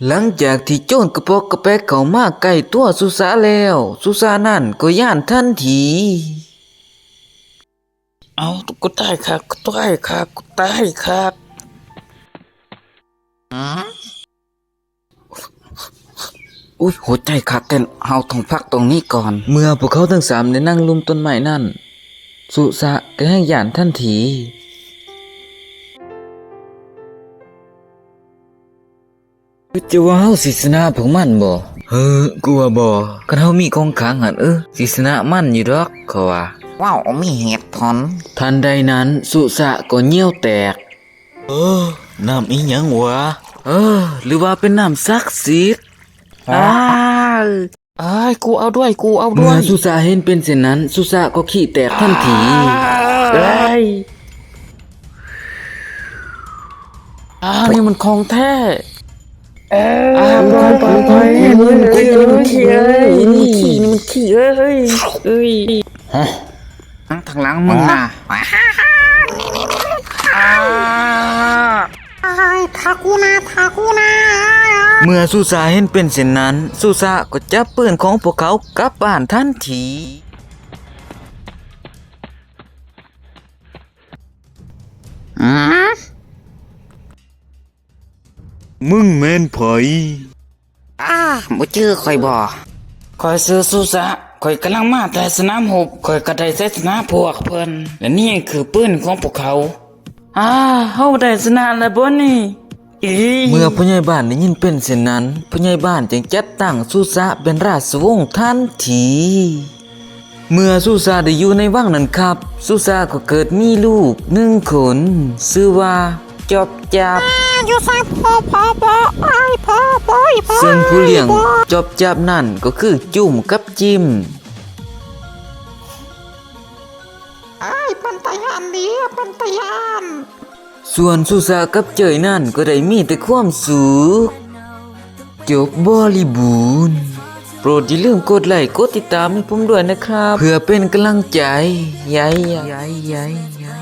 ຫຼັງຈາກທີ່ໂຈນກະປອກກະແປກເຂົ້າມາໃກ້ຕົວສຸສະແລ້ວ, ສຸສະນັ້ນກໍຢ້ານທັນທີ. ເອົາ ກູຕາຍຄັກ ກູຕາຍຄັກ ກູຕາຍຄັກ. ອຸ້ຍ ຫົວໃຈຂາດເຕັ້ນ, ເຮົາຕ້ອງພັກຕອງນີ້ກ່ອນ. ເມື່ອພວກເຂົາທັງສາມໄດ້ນັ່ງລຸ່ມຕົ້ນໄມ້ນັ້ນ, ສຸສະກໍແຮ່ງຢ້ານທັນທີ. ຄິດຈະວ່າເຮົາຊິຊະນະພວກມັນບໍ່? ເຮີ ກູວ່າບໍ່. ຄັນເຮົາມີຂອງຂັງຫັ້ນ ເອີ ຊິຊະນະມັນຢູ່ດອກ ຂ້ອຍວ່າ. ເວົ້າມີເຫດຜົນ. ທັນໃດນັ້ນ, ສຸສະກໍຍ່ຽວແຕກ. ເອີ ນ້ຳອີຫຍັງຫວາ? ເອີ ຫຼືວ່າເປັນນ້ຳສັກສິດ? ອ້າຍ ອ້າຍ ກູເອົາດ້ວຍ ກູເອົາດ້ວຍ. ເມື່ອສຸສະເຫັນເປັນເຊັ່ນນັ້ນ, ສຸສະກໍຂີ້ແຕກທັນທີ. ອ້າຍ ອ້າຍ ນີ້ມັນຂອງແທ້. ອ້າຍ ບໍ່ໄດ້ ບໍ່ໄດ້ ນີ້ມັນຂີ້ ນີ້ມັນຂີ້ ນີ້ມັນຂີ້ ເອີຍ ເອີຍ. ຮະ? ທາງຫຼັງມຶງນະ. ອ້າຍ ຖ້າກູນະ ຖ້າກູນະ. ເມື່ອສຸສະເຫັນເປັນເຊັ່ນນັ້ນ, ສຸສະກໍຈັບປືນຂອງພວກເຂົາກັບບ້ານທັນທີ. ອືມ? ມຶງແມ່ນໃຜ? ອ້າ ບໍ່ຈື່ຂ້ອຍບໍ? ຂ້ອຍຊື່ສຸສະ, ຂ້ອຍກຳລັງມາແຕ່ສະໜາມຮົບ, ຂ້ອຍກໍໄດ້ໄຊຊະນະພວກເພິ່ນ, ແລະນີ້ຄືປືນຂອງພວກເຂົາ. ອ້າ ເຮົາໄດ້ຊະນະແລ້ວບໍນີ້? ອີ ເມື່ອຜູ້ໃຫຍ່ບ້ານໄດ້ຍິນເປັນເຊັ່ນນັ້ນ, ຜູ້ໃຫຍ່ບ້ານຈຶ່ງຈັດຕັ້ງສຸສະເປັນລາຊະວົງທັນທີ. ເມື່ອສຸສະໄດ້ຢູ່ໃນວັງນັ້ນຄັບ, ສຸສະກໍເກີດມີລູກໜຶ່ງຄົນ, ຊື່ວ່າຈອບຈັບ. ຢູ່ໃສ? ພໍ່ ພໍ່ ພໍ່ ອ້າຍ ພໍ່ ພໍ່ ພໍ່ ເຊິ່ງຜູ້ລ້ຽງຈອບຈັບນັ້ນກໍຄືຈຸ້ມກັບຈິ້ມ. ອ້າຍ ເປັນຕາຢ້ານເດ ເປັນຕາຢ້ານ. ສ່ວນສຸສະກັບເຈີຍນັ້ນກໍໄດ້ມີແຕ່ຄວາມສຸກ. ຈົບບໍລິບູນ. ໂປດຢ່າລືມກົດໄລກ໌ ກົດຕິດຕາມໃຫ້ຜົມດ້ວຍນະຄັບ ເພື່ອເປັນກຳລັງໃຈ. ໃຫຍ່ ໃຫຍ່ ໃຫຍ່.